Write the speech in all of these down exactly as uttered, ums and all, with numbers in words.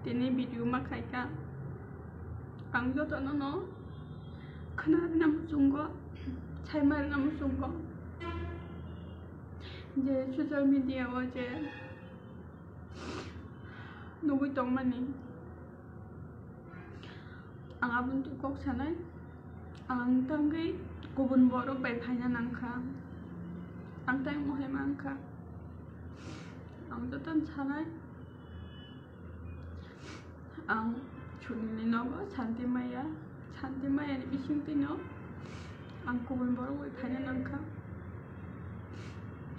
Tini video ma khaikha. Ang jotono no khwnarwna muchungo, saimarwna muchungo je social media o je nugwi tongmani. Ang aboni twi kok sanai, ang tangwi kubun borok bai phaina nangkha, ang tangwi mohai mankha, ang jotono sanai. Ang Sunilni nogo santi maya, santi mayani bisingtwino ang kubun borok bai phaina nangkha.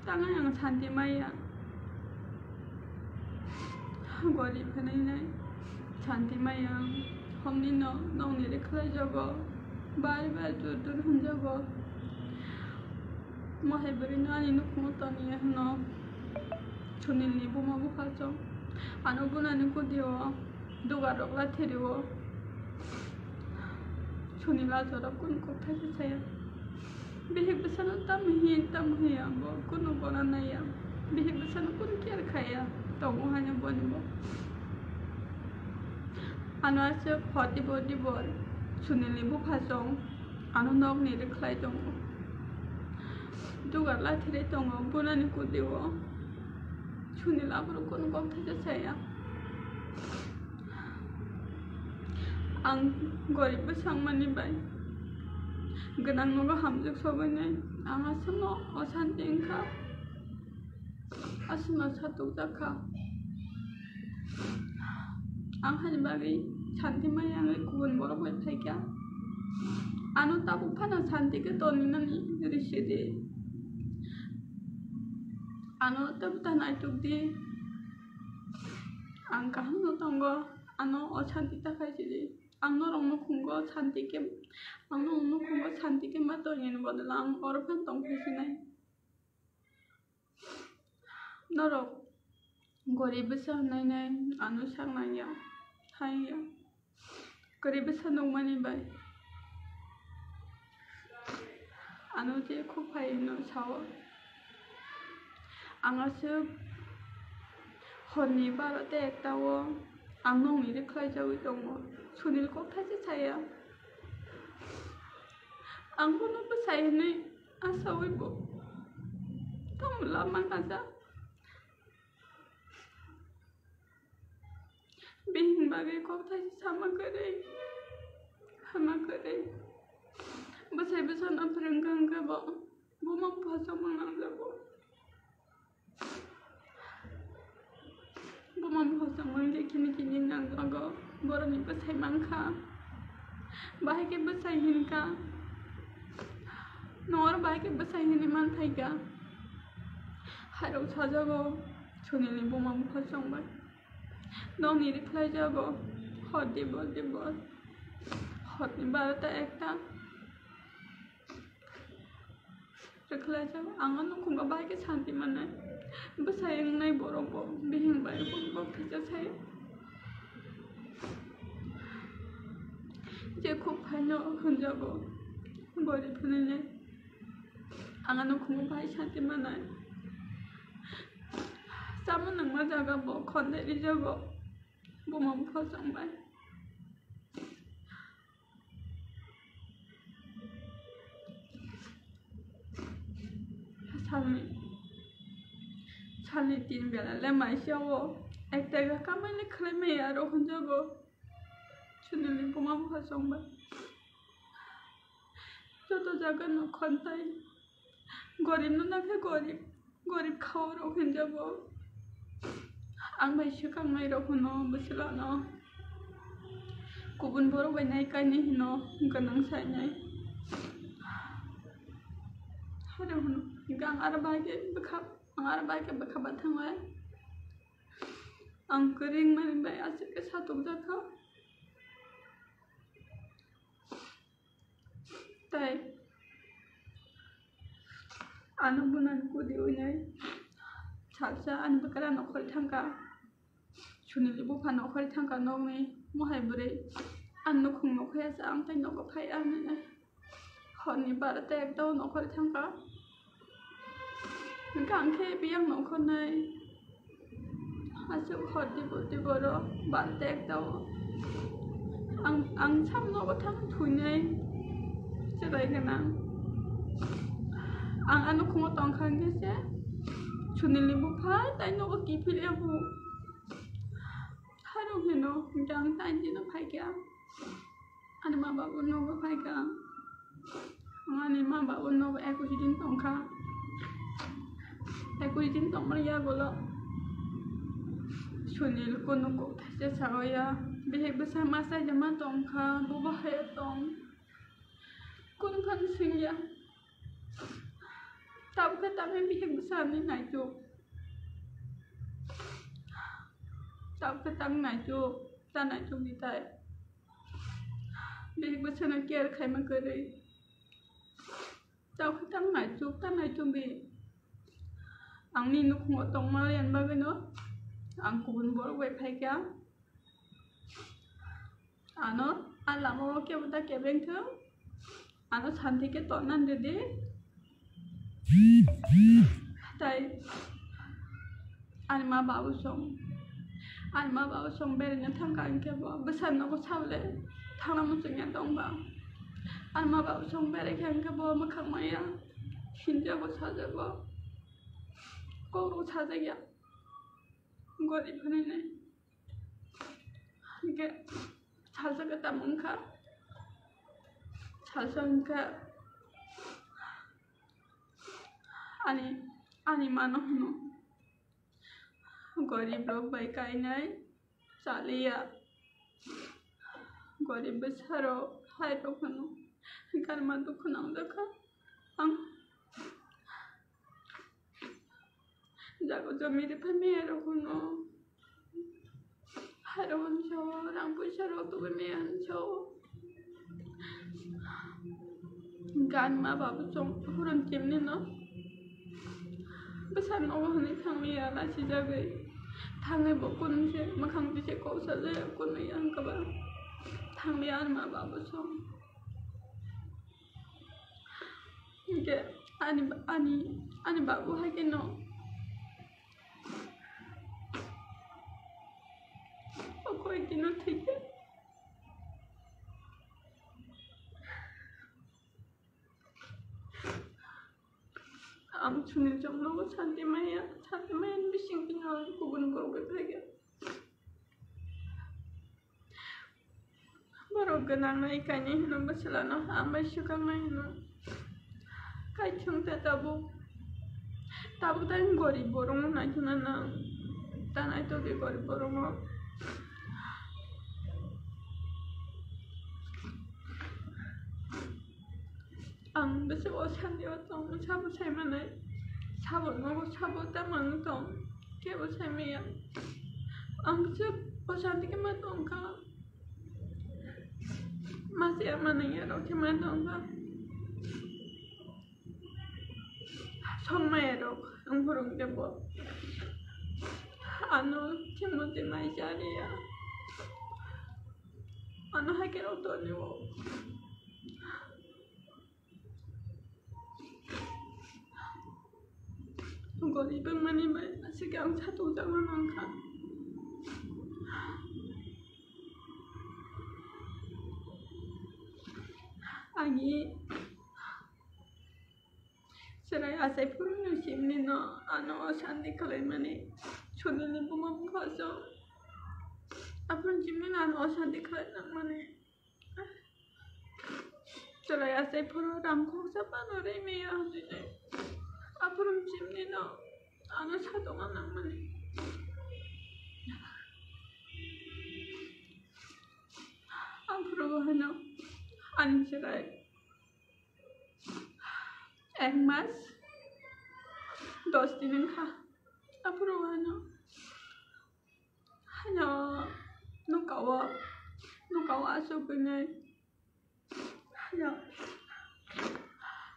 Tangwi ang santi maya, gorib hwnwi nai santi maya, homnino nokni rwkhlai jago, bari bari dur dur hwnjago. Mohai bwrwino ani nukhungo toniya hwno Sunilni buma buphasong. Ano bunani kudio dugarrok lathirwo. Sunil a jorao kunu kok thaisa saya. Bihik bwsano tamo hin tamo hiya bo kunu gora naiya. Bihik bwsano kunu care khaiya. Tongo haino boni bo. Ano aswk hor dibor dibor Sunilni buphasong. Ano nokni rwkhlai tongo. Dugar lathirwi tongo bunani kudio. Sunil aphuru kunu kok thaisa saya. Ang gorib bwsangmani bai gwnang nogo hamjwk sogwinai ang aswkno osanti wngkha. Aswkno satukjakha. Ang hani bagwi santi maya wngwi kubun borok bai phaikha. Ano tabuk phano santi khe toninani risi di. Ano tei bwtha naituk di. Ang kaham no tongo. Ano o santi ta khai sidi. Ang norok nukhungo santi khe, ang norok nukhungo santi khe ma tongni bodol ang oro phano tong phai sinai. Norok gorib bwsa hwnwi nai ano sak nangya, haiya. Kwrwi bwsa nukmani bai ano je khuk phai hwnwi sao. Ang aswk horni baro ta ekta o ang nokni rwkhlai jagwi tongo. Sunil kok thaisa saya. Ang bono bwsai hwnwi asaui bo tamo lama kaja. Bihing bagwi kok thaisa sama kwrwi, hama kwrwi. Bwsai bwsano phwrwngkha hwnkhe bo buma bupha chongma nangjago. Buma bupha chongma hwnkhe kini kini nangjago. Borokni bwsai mankha. Bahai khe bwsai hinkha. Noro bahai khe bwsai hinwi manthaikha. Hairok sajago Sunilni buma bupha chongbai. Nokni rwkhlai jago. Hor dibor dibor. Horni barota ekta. Rwkhlai jago. Ang o nukhungo bahai khe santi mannai. Bwsai wngnai borok bo. Bihing bai bo kisa sai. Je khuk phaino hwnjago. Gorib hwnwi nai. Ang ano khungo bahai santi manai. Chama nangma jaga bo khondai rijago. Buma bupha chongbai. Salni, salni tin bela le maisa o. Ekta ga kamai le khlai maya aro hwnjago. Sunilni buma bupha chongbai. Joto jaga no khontai. Gorib no nakhe gorib, gorib khao rok hinjago. Ang bai swkang nai rok hwno bwswlano. Kubun borok bai nai kainwi hwno gwnang sainai. Hare hwno, ang aro bai khe bwkha, ang aro bai khe bwkha bathang bai. Ang kwrwng mani bai aswk khe satok jakha. Tai ano bunani kudi winai salsa ani bwkra nokhori thangkha. Sunilni bupha nokhori thangkha nokni mohai bwrwi. Ang nukhung nokhaya sa ang tai nogo phai ang hinwi. Horni barota ekta o nokhori thangkha. Hwnkhe ang khe biyang nokhornai. Aswk hor dibo dibo ro bal tek tao. Ang, ang sam nogo thang thunai chwrai gwnang. Ang ano khungo tongkha hwnkhe se Sunil ni bupha tai nogo kiphil ya bu. Harok hino hwnkhe ang tai dino phaikha. Ani ma babu nogo phaikha. Ani ma babu nogo ekwis din tongkha. Ekwis din tongmani yagulo Sunil kunu kok thaisa saoya. Bihik bwsa ma saijama tongkha, bobo hai tong. Kunu phano swngya. Tabukhe tamni bihik bwsani naituk. Tabukhe tang naituk, ta naituk ni tai. Bihik bwsano care khaima kwrwi. Tabukhe tang naituk, ta naituk di. Ang ni nukhungo tongma lian bagwino ang kubun borok bai phaikha. Ano a lama o kebo da kebeng thung. Ano santi khe tonna rwdi. Tai ani ma babu song, ani ma babu song beraina thangkha hwnkhe bo bwsa nogo sabole thangna muchungya tongba. Ani ma babu song beraikha hwnkhe bo mwkhang maya hinjago sajago, kok rok sajakya, gorib hinwi nai. Hingke salsa khe tamo wngkha, salsa wngkha ani, ani mano hwno gorib rok bai kainai chaliya, gorib bwsa rok hai rok hwno hingke ani ma dukhu nangjakha ang. Jago jomi rwphai maya rok hwno. Hairo hwnso, rang puisa rok tubui maya hwnso. Gan ma babu chong huron chimni no. Bwsa nogo hwnwi thangmaya lachijagwi. Thangwi bo kunse mwkhang tise kok sajaya kunwi ang kwbang. Thangmaya ang ma babu chong. Hingke ani, ani, ani babu hai khe no. O koi dino thwikhe. Ang chwngno chwngno santi maya, santi maya ni bising tino ang kubun borok bai phaikha. Borok gwnang nai kainwi hino bwswlano, ang bai swkang nai hino. Kaithung ta tabuk, tabuk ta gorib borok no naithokna nang, ta naithok di gorib borok no. Ang bwswk o santi o tong, sabo sai manai, sabo nogo sabo ta mang tong, kebo sai maya. Ang bwswk o santi khe ma tongkha. Masi ama nang ya rok khe ma tongkha. Song maya rok ang phurung khe bo ano khe mo te mai chari ya. Ano hai khe rok toni o. Gorib wngmani bai aswk ang satung tangma nangkha. Ani chwrai achai phuru no simni no ano o santi khlaimani, Sunil ni buma bupha so aphuru simni no ano o santi khlai nangmani. Chwrai achai phuru rang khoksa phano rimaya hinwi aphuru chimni no ano satongma nangmani. Aphuru hano ani chwrai ek mas dos din wngkha. Aphuru hano Hano nukao, nukao aswk hwnwi hano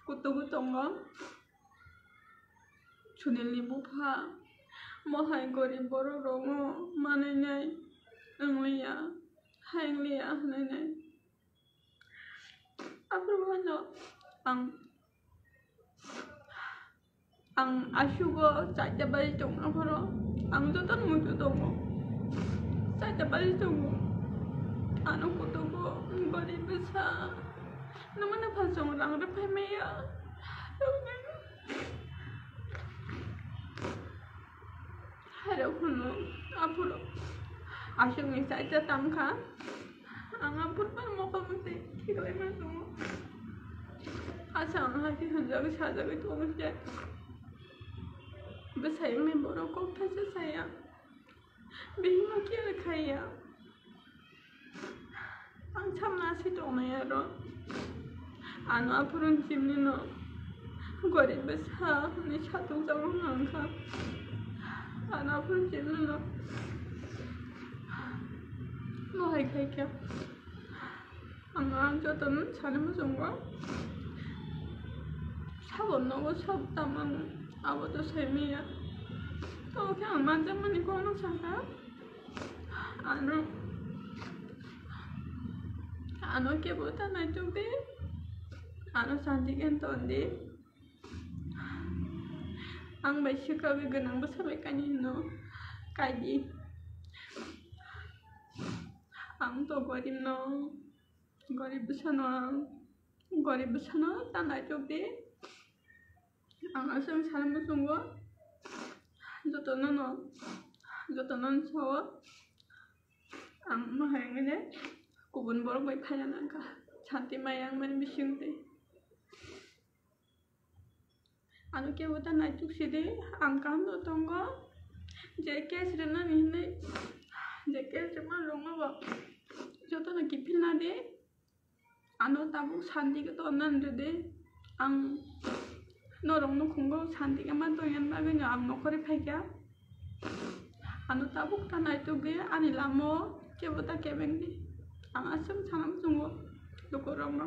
kutubu tongo. Sunil ni bupha mohai gorib borok rokno manwi nai wngliya, hai wngliya hwnwi nai. Aphuru hano ang Ang asugo chaita bari tongna phoro ang joto muitu tongo. Chaita bari tongo. Ano kutugo gorib bwsa. Namana phal chong rang rw phai maya. Hairok hwno aphuru aswkni chaita tangkha. Ang aphuru phano mokol mwtai khiklai ma tongo. Asa ang hai khe hwnjagwi sajagwi tongo je. Bwsai wngni borok kok thaisa saya. Bihikno care khaiya. Ang samna si tongnai aro. Ano aphuru chimnino gorib bwsa hwnwi satung chama wngkha. Ano aphuru chimnino mohai khaikha. Ang ang jotono sani muchungo sabo nogo sab tamang abo to saimaya. Tamo khe ang manjakmani kokno sakha. Ano ano kebo ta naitukdi. Ano santi khe tondi. Ang bai swkagwi gwnang bwsa bai kainwi hino kaidi. Ang to gorib no, gorib bwsano ang, gorib bwsano ta naitukdi. Ang aswk sana muchungo jotono no, jotono no sao ang no hai wngwi kubun borok bai phaina nangkha santi maya wngmani bisingtwi. Ano kebo ta naituk sidi, ang kaham no tongo. Je case rwnani hinwi, je case rwma rwngma bo jotono kiphilna di. Ano tabuk santi khe tonnani rwdi. Ang norok nukhungo santi khe ma tongya bagwino ang nokhorwi phaikha. Ano tabuk ta naitukdi, ani lama o kebo ta kebengdi. Ang aswk sana muchungo lukurokno.